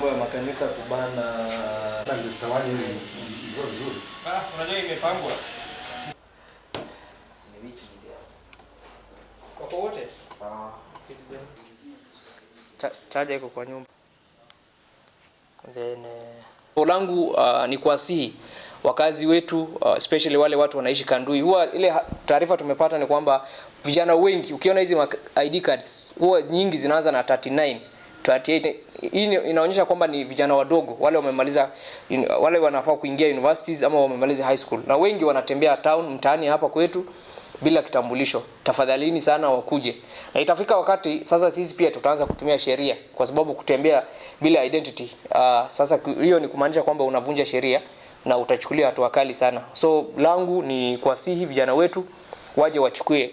Ya makanisa kubana. Ah, unajua imepangwa. Wako wote? Citizen. Chaja iko kwa nyumba. Then langu ni kuwasihi wakazi wetu, especially wale watu wanaishi Kandui. Huwa ile taarifa tumepata ni kwamba vijana wengi, ukiona hizi ID cards huwa nyingi zinaanza na 39, 38. Hii inaonyesha kwamba ni vijana wadogo wale wamemaliza, wale wanafaa kuingia universities ama wamemaliza high school, na wengi wanatembea town, mtaani hapa kwetu bila kitambulisho. Tafadhalini sana wakuje, na itafika wakati sasa sisi pia tutaanza kutumia sheria, kwa sababu kutembea bila identity, sasa hiyo ni kumaanisha kwamba unavunja sheria na utachukulia hatua kali sana. So langu ni kuwasihi vijana wetu waje wachukue.